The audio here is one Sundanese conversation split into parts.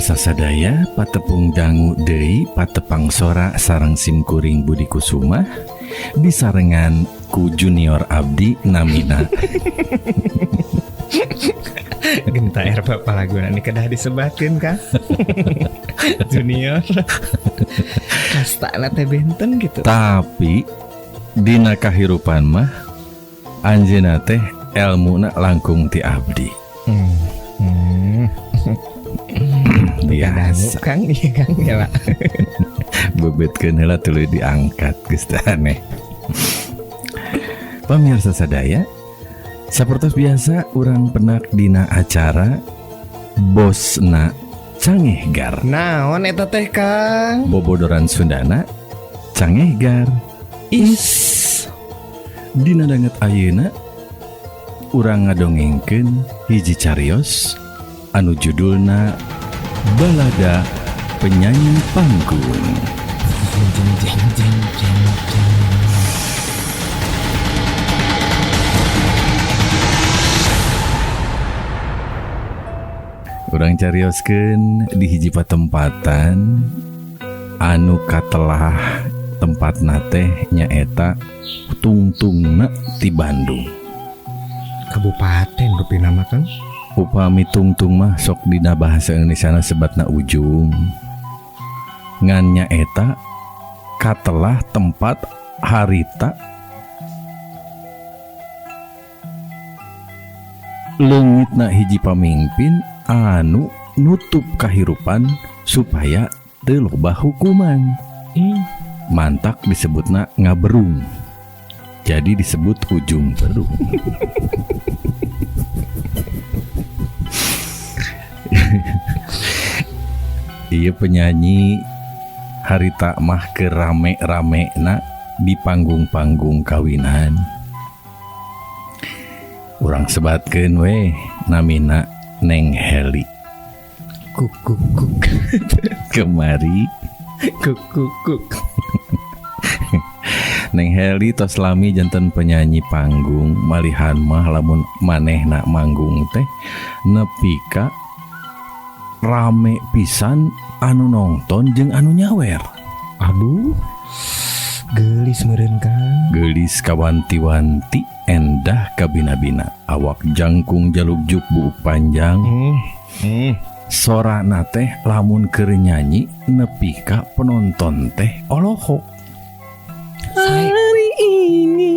Pamirsa sadaya, patepung dangu deui patepang sora sareng simkuring Budi Kusuma disarengan ku junior abdi namina. Genta er bapak laguna ini kedah disebatkeun Kang. Junior. Kastana teh benten gitu. Tapi dina kahirupan mah anjeunna teh elmuna langkung ti abdi. Biasa Kang, iya Kang ya lah. Bebetkeun heula tuluy diangkat geus teh aneh. Pamirsa sadaya, sapertos biasa urang penak dina acara Bosna Cangehgar. Naon eta teh Kang? Bobodoran Sundana Cangehgar. Is. Dina danget ayeuna urang ngadongengkeun hiji carios anu judulna Balada Penyanyi Panggung. Jeng jeng jeng jeng jeng. Urang carioskeun di hiji patempatan anu katelah tempatna teh nyaeta tungtungna ti Bandung. Kabupaten rupina mah Kang. Upami tungtung mah sok dina bahasa Indonesia sebatna ujung. Ngan nyaeta katelah tempat harita leungitna hiji pamimpin anu nutup kahirupan supaya teu loba hukuman. Mantak disebutna ngaberung. Jadi disebut ujung berung. Iya penyanyi harita mah keur rame-ramena di panggung-panggung kawinan. Urang sebatkeun we namina Neng Heli. Kuk kuk kuk. Kemari kuk kuk kuk. Neng Heli tos lami janten penyanyi panggung, malihan mah lamun manehna manggung teh nepi ka rame pisan anu nonton jeung anu nyawer. Aduh, geulis meureun Kang. Geulis kawanti-wanti endah kabina-bina, awak jangkung jalugjuk buuk panjang. Sorana teh lamun keur nyanyi nepi ka penonton teh olohok. Hari ini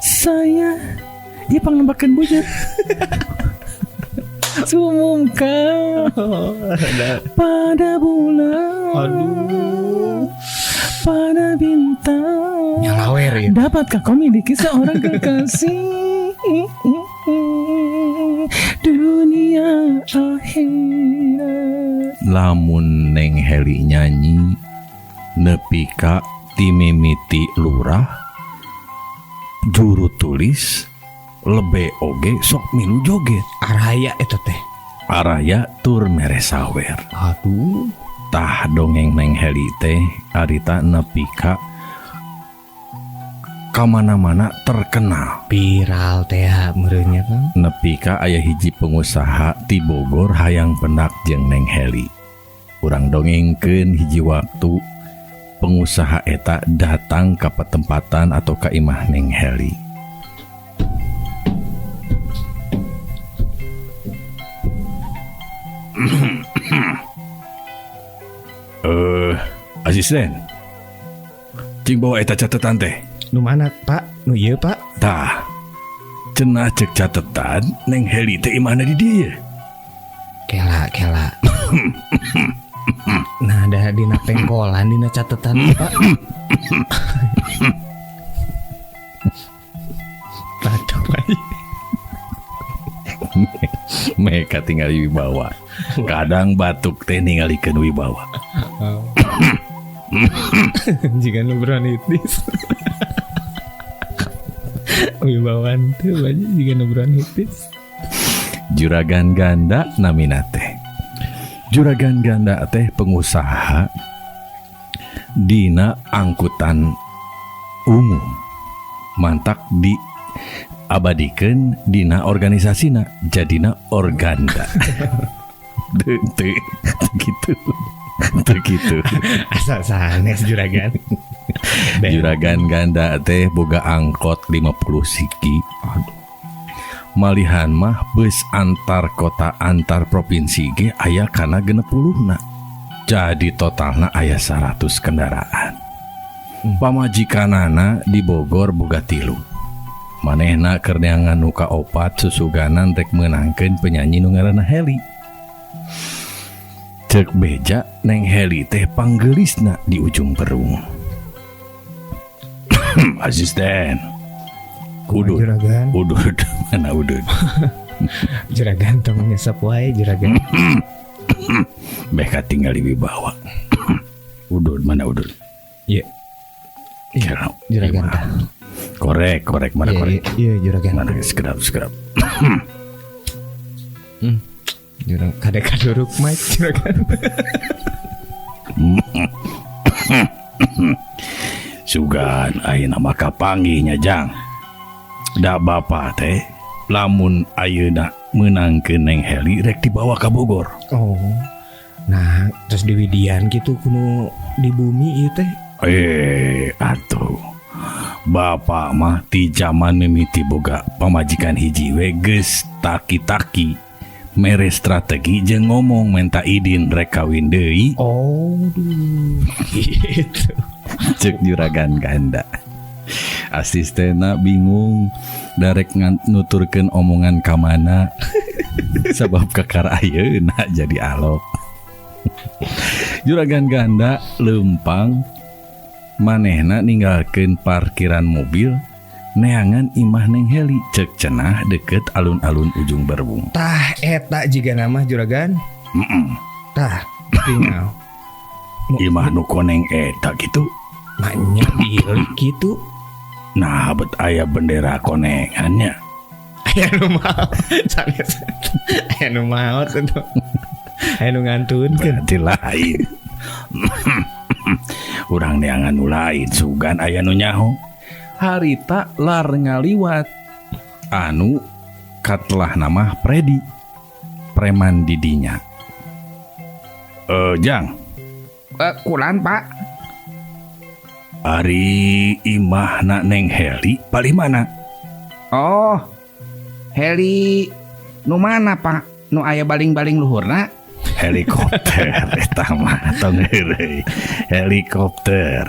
saya dia pangnembakeun bujet. Sumumkan pada bulan. Aduh. Pada bintang. Nyalawer ya. Dapatkah kau miliki seorang kekasih dunia akhirat? Lamun Neng Heli nyanyi nepi ka timimiti lurah juru tulis lebe oge sok milu joget. Araya eta teh. Araya tur mere sawer. Aduh. Tah dongeng Neng Heli teh harita nepi ka kamana-mana terkenal. Viral teh meureunnya Kang. Nepi ka aya hiji pengusaha ti Bogor hayang pendak jeung Neng Heli. Urang dongengkeun hiji waktu pengusaha eta datang ka patempatan atau ka imah Neng Heli. Asisten, cing bawa eta catatan teh. Nu mana Pak? Nu ieu Pak? Tah, cenah cek catatan Neng Heli teh imahna di dieu. Kela kela. Nah, ada dina pengkolan dina catatan Pak. Aduh, Pak. Mereka tinggal wibawa. Kadang batuk teh ningalikeun wibawa. Jika nu bronitis. Wibawan teh banyak jika nu bronitis. Juragan Ganda namina teh. Juragan Ganda teh pengusaha dina angkutan umum. Mantak di Abadikeun dina organisasina jadina Organda. Teu teu gitu. Teu kitu. Asa sanes, juragan. Juragan Ganda teh boga angkot 50 siki. Malihan mah bus antar kota antar provinsi ge aya kana 60na. Jadi totalna aya 100 kendaraan. Pamajikanana di Bogor boga tilu. Manehna keur neangan nu kaopat susuganan rek meunangkeun penyanyi nu ngaranna Heli. Cek beja, Neng Heli teh panggeulisna di Ujung Berung. Asisten. Udud. Juragan. Udud. Mana udud? Juragan tong nyesep wae, juragan. Beh tinggal di wibawa. Udud, mana udud? Iya. Iya, juragan tah. Korek, korek, mana Iya, korek? Iya, juragan. Mana sekedap, sekedap. Jurang kade kaduruk mic, juragan. Sugan ayeuna mah kapanggih nya, Jang. Da bapa teh lamun ayeuna meunangkeun Neng Heli rek dibawa ka Bogor. Oh. Nah, terus di Widian gitu kudu di bumi ieu teh. Eh, atuh. Bapak mah ti zaman mimiti boga pamajikan hiji we geus taki-taki mere strategi jeung ngomong minta idin rek kawin deui. Oh, duh. Gitu. Cek juragan Ganda. Asistena bingung darek nuturkeun omongan ka mana sabab kakar ayeuna jadi alok. Juragan Ganda lempang, manehna ninggalkeun parkiran mobil neangan imah Neng Heli, cek cenah deket alun-alun Ujung Berung. Tah eta jiga nama, juragan. Tah, tinggal. Imah nu koneng eta gitu? Manya diilik gitu. Nah, bet aya bendera konengannya. Aya nu maot. Sanes. Aya nu maot itu. Aya nu ngantunkeun. Berarti lain. Urang neangan nu lain, sugan aya nu nyaho. Harita lar ngaliwat anu katelah nama Predi, preman didinya. Eh, Jang. Eh, kulan, Pak. Ari imahna Neng Heli palih mana? Oh, Heli nu mana, Pak? Nu aya baling-baling luhurna? Helikopter eta mah, tong heureuy. Helikopter.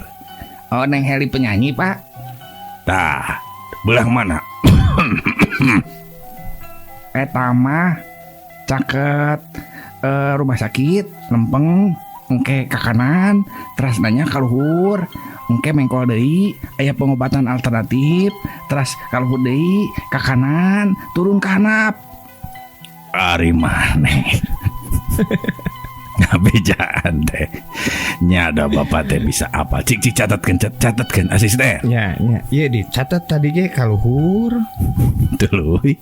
Oh, Neng Heli penyanyi, Pak. Tah, belah mana? Eta mah caket rumah sakit, lempeng, engke ka kanan, teras nanya ka luhur, engke mengkol deui, aya pengobatan alternatif, teras ka luhur deui, ka kanan, turun ka handap. Ari maneh ngabejaan teh nya, ada bapak teh bisa apa. Cik cik, catatkeun, catatkeun, asisten. Nya, nya. Iya, dicatat tadi ge ka luhur, Tuluy.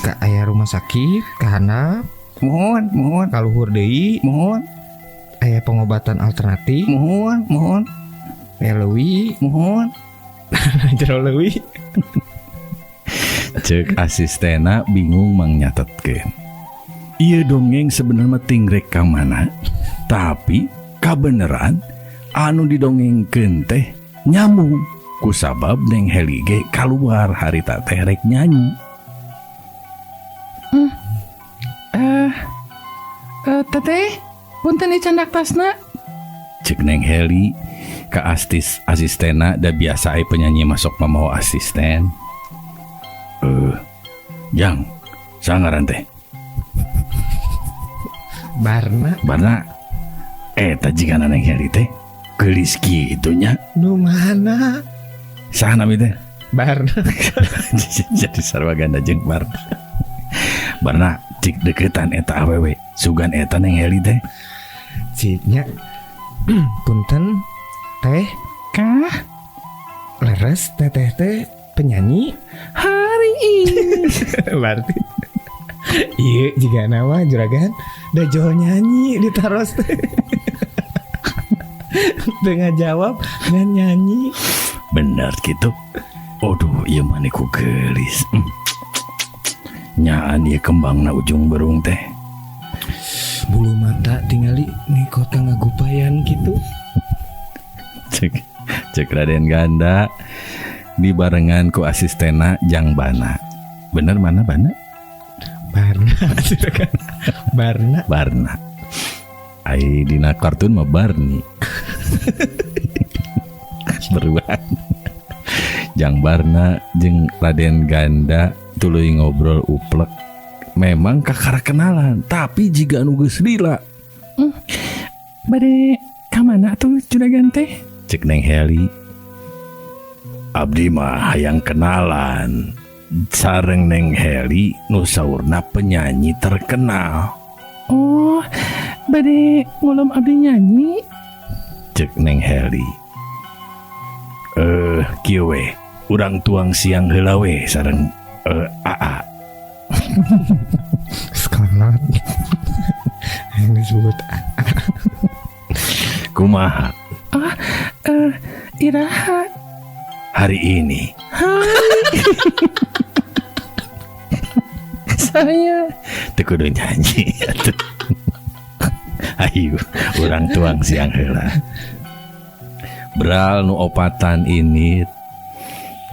Ka aya rumah sakit, ka handap, Muhun, muhun, ka luhur deui, muhun, aya pengobatan alternatif, muhun, muhun, aya leuwi, muhun. Jero leuwi. Cek asistena bingung mang nyatetkeun. Ieu dongeng sebenarnya ting rek ka mana, tapi kabeneran anu didongengkeun teh nyambung kusabab Neng Heli ge kaluar harita teh rek nyanyi. Eh, eh, teteh, punten dicandak tasna. Cek Neng Heli ka asistena, da biasa ai penyanyi masuk mamawa asisten. Eh, Jang, saha ngaran teh? Barna. Barna, eta jigana Neng Heli teh geulis kitu nya. Nu mana? Saha nami teh? Barna. Jadi sarua ganda jeung Barna. Barna, cik deketan eta awewe, sugan eta Neng Heli teh. Ciknya. Punten teh, Kah? Leres teteh teh penyanyi? Hari ini. Berarti iya jiga nama, juragan, da jol nyanyi ditaros teh. Dengan jawab ngan nyanyi. Bener gitu. Aduh, ieu mah ku geulis. Nyaan ieu kembangna ujung berung teh. Bulu mata tingali nih kota ngagupayan gitu. Cek cek Raden Ganda dibarengan ku asistena Jang Bana. Bener mana Bana? Barna. Barna. Barna. Ai dina kartun mah Barni. Beruan. Jang Barna jeung Raden Ganda tuluy ngobrol uplek. Memang kakara kenalan, tapi jiga anu geus lila. Bade ka mana tuh juragan teh? Cek Neng Heli. Abdi mah hayang kenalan sareng Neng Heli nu saurna penyanyi terkenal. Oh, bade ngulem abdi nyanyi? Cek Neng Heli. Kieu we, urang tuang siang heula we sareng AA. Sekarang yang disebut Kumaha? Iraha. Hari ini. Hai. Saya teu kudu nyanyi atuh. Ayo, urang tuang siang heula. Bral nu opatan ini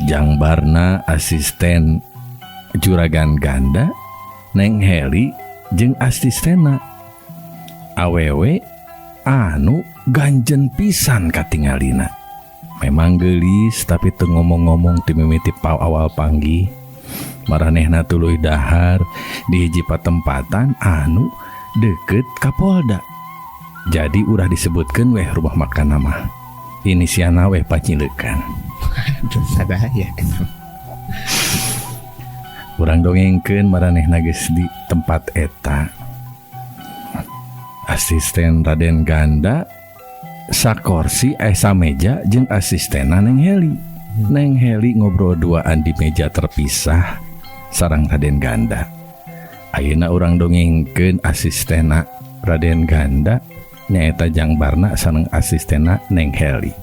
Jang Barna asisten Juragan Ganda, Neng Heli jeung asistena awewe anu ganjen pisan katingalina. Memang geulis tapi teu ngomong-ngomong ti mimiti awal panggih. Maranehna tuluy dahar di hiji patempatan anu deket ka Polda. Jadi urah disebutkeun weh rumah makan mah. Inisiana weh pacilekan. Sadaya. Urang dongengkeun maranehna geus di tempat eta. Asisten Raden Ganda sakorsi sameja jeung asistena Neng Heli. Neng Heli ngobrol duaan di meja terpisah sareng Raden Ganda. Ayeuna urang dongengkeun asistena Raden Ganda nyaeta Jang Barna sareng asistena Neng Heli.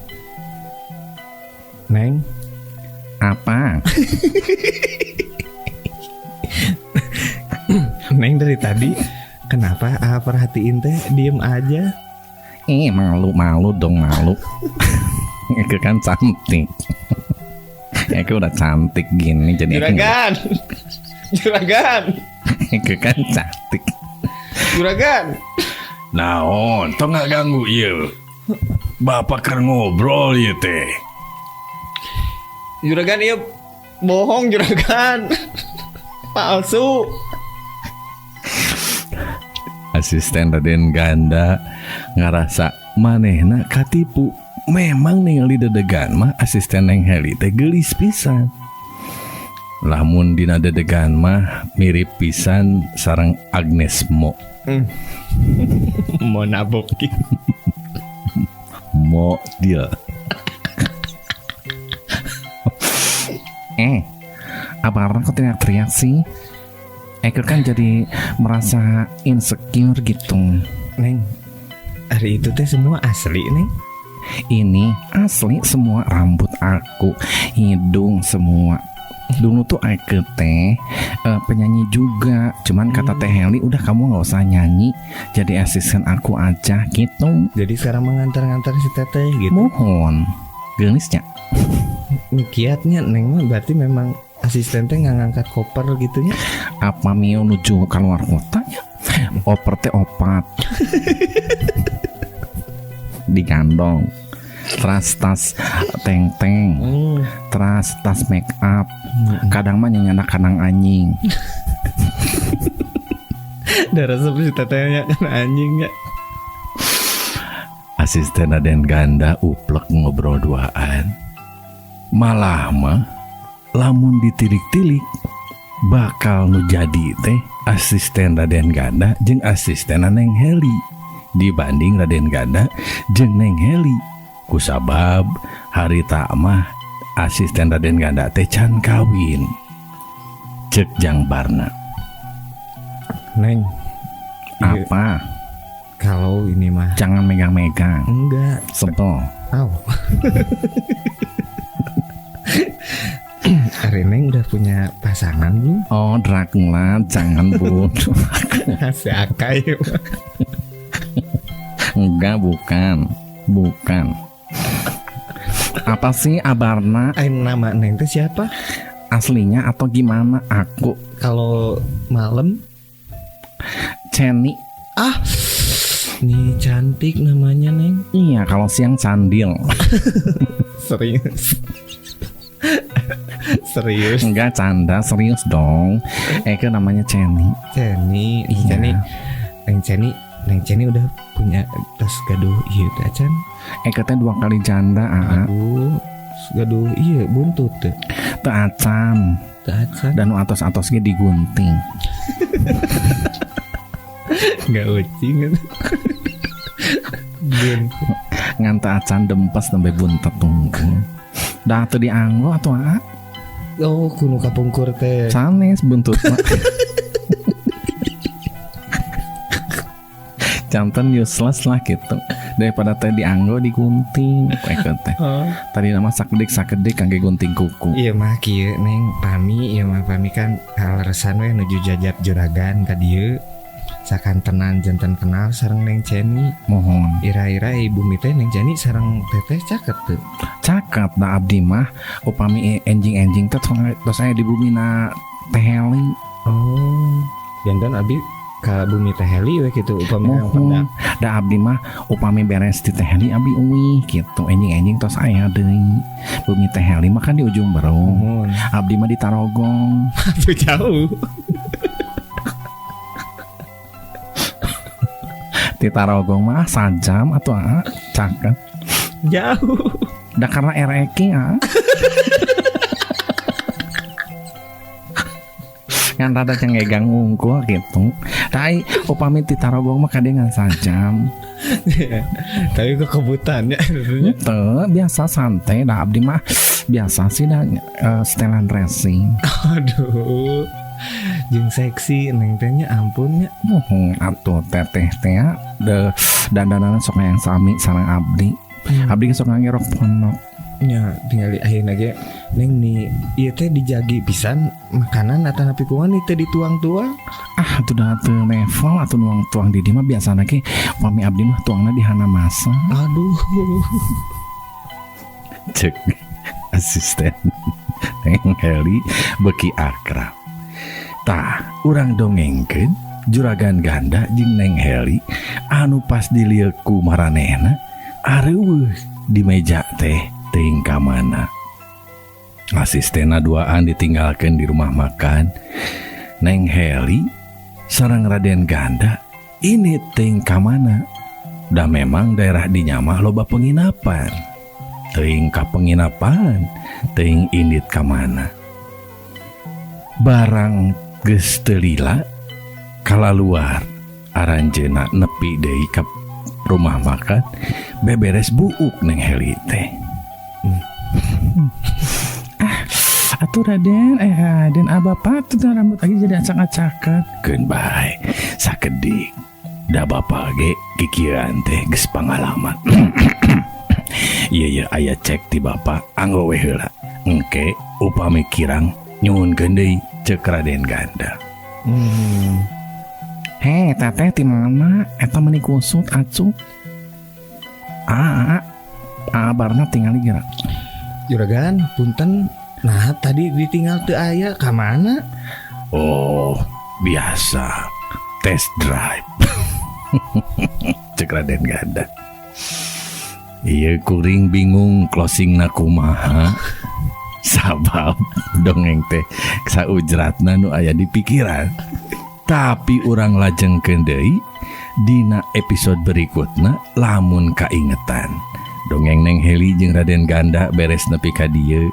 Neng, apa? Neng dari tadi kenapa perhatiin teh diem aja? Malu dong, malu. Aku kan cantik. Aku udah cantik gini jadi Juragan. Juragan. Aku kan cantik. Juragan. Naon, tong nggak ganggu ieu. Bapak keur ngobrol ieu teh. Juragan ieu bohong juragan. Palsu. Asisten Raden Ganda ngarasa manehna katipu. Memang ningali dedegan mah asisten Neng Heli teh geulis pisan. Lamun dina dedegan mah mirip pisan sareng Agnes Mo. Mo nabok. Mo deal. Apa kok teriak-teriak sih? Eko kan jadi merasa insecure gitu. Neng, hari itu teh semua asli, Neng. Ini asli semua, rambut aku, hidung semua. Dulu tuh Eke teh penyanyi juga. Cuman kata Teh Heli, udah kamu gak usah nyanyi, jadi asisten aku aja gitu. Jadi sekarang mengantar-ngantar si teteh gitu. Mohon gelisnya. Kiatnya Neng mah berarti memang asisten teh nggak ngangkat koper gitunya. Apa mio nuju keluar kotanya? Koper teh opat. Digandong. Teras tas teng-teng. Teras tas make up. Kadang mah nyanyanak kanang anjing. Darah seperti tetehnya kan anjing ya. Asisten Raden Ganda uplek ngobrol duaan. Malah mah lamun ditilik-tilik bakal nu jadi teh asisten Raden Ganda jeung asisten Neng Heli dibanding Raden Ganda jeung Neng Heli. Kusabab harita mah asisten Raden Ganda teh can kawin. Cek Jang Barna. Neng, apa? Kalau ini mah jangan megang-megang. Enggak. Sebel. Aw. udah punya pasangan belum? Oh, Dracula, jangan bodoh. Si Akai. Enggak, bukan. Bukan. Apa sih Abarna? Nama Neng teh siapa? Aslinya atau gimana aku? Kalau malam Ceni. Ah, nih cantik namanya Neng. Iya, kalau siang Candil. Serius. Serius? Enggak, canda, serius dong. Eke namanya Ceni. Ceni, iya. Ceni. Neng Ceni, Neng Ceni udah punya tas gaduh ieu teh acan. Eke teh 2 kali janda, aa. Aduh, gaduh ieu buntut teh. Teu acan. Teu acan. Dan nu atos-atos ge digunting. Enggak ucing. Buntut. Ngan teu acan dempes nembe buntet tunggu. Dah teu dianggo atuh aa. Oh, kuno kapungkur teh. Sanes buntut mah. Jantan useless lah gitu. Daripada teh dianggo digunting eke teh. Oh. Tadi nama sakedik-sakedik kangge gunting kuku. Iya mah kieu Neng, pami ieu mah pami kan kaleresan we nuju jajab juragan ka dieu. Sakantenan jantan kenal sareng Neng Ceni. Mohon. Ira-ira ibu mi teh Neng Ceni sareng teteh caket teu. Caket da abdi mah upami enjing-enjing teh tos aya di bumi na Teh Heli. Oh, jantan abdi ka bumi Teh Heli we kitu upami mohon. Da abdi mah upami beres di Teh Heli abdi uih kitu enjing-enjing tos aya deui. Bumi Teh Heli mah kan di ujung berung. Mohon. Abdi mah di Tarogong. Atuh jauh. Di Tarogong mah sajam atau caket. Jauh. Da karena ereki ah. Ngan rada cengegang ngungkul gitu. Tai upami ti Tarogong mah kadengan sajam. Tapi kekebutan ya. Teu biasa santai da abdi mah biasa sih da setelan racing. Aduh. Jeung seksi Neng teh nya ampun nya. Muhun atuh teteh teh de dandanana sok hayang sami sareng abdi. Abdi sok ngangge rok pondok. Nya tinggal di ayeuna ge Neng nih ieu teh dijagi pisan makanan atanapi kumaha nih teh dituang-tuang. Ah atuh da teu level atuh nuang-tuang di dieu mah biasana ge upami abdi mah tuangna di Hanamasa. Aduh. Cek asisten Neng Heli beuki akrab. Tah, urang dongengkeun Juragan Ganda jeung Neng Heli anu pas dilieu ku maranehna areuweuh di meja teh teuing ka mana. Asistena duaan ditinggalkeun di rumah makan. Neng Heli sareng Raden Ganda ini teuing ka mana. Da memang daerah dinya mah loba penginapan. Teuing ka penginapan, teuing indit ka mana. Barang geus teu lila kalaluar aranjeuna nepi deui ka rumah makan beberes buuk Neng Heli teh. Ah, atuh Raden, Raden abah tuh rambut lagi jadi acak-acakan. Keun bae sakedik da bapa ge kikieuan teh geus pangalaman. Ieu ieu aya cek ti bapa anggo we heula. Engke upami kirang nyuhunkeun deui cek Raden Ganda. Hei, teteh ti mana? Eta meuni kusut acuk. Barna tingali geura. Juragan, punten. Nah, tadi ditinggal teu aya ka mana? Oh, biasa. Test drive. Cek Raden Ganda. Ieu kuring bingung closingna kumaha. Sabab dongeng teh saujratna nu aya di pikiran. Tapi urang lajengkeun deui dina episode berikutna lamun kaingetan. Dongeng Neng Heli jeung Raden Ganda beres nepi ka dieu.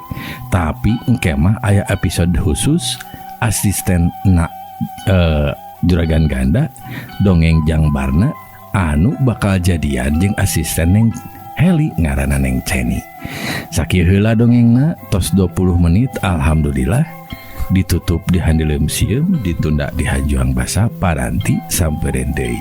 Tapi engke mah aya episode khusus asisten na Juragan Ganda dongeng Jang Barna anu bakal jadian jeung asisten Neng Heli ngaranna Neng Ceni. Sakieu heula dongengna tos 20 menit alhamdulillah ditutup di handileum sieum ditunda di hajuang basa paranti samperin deui.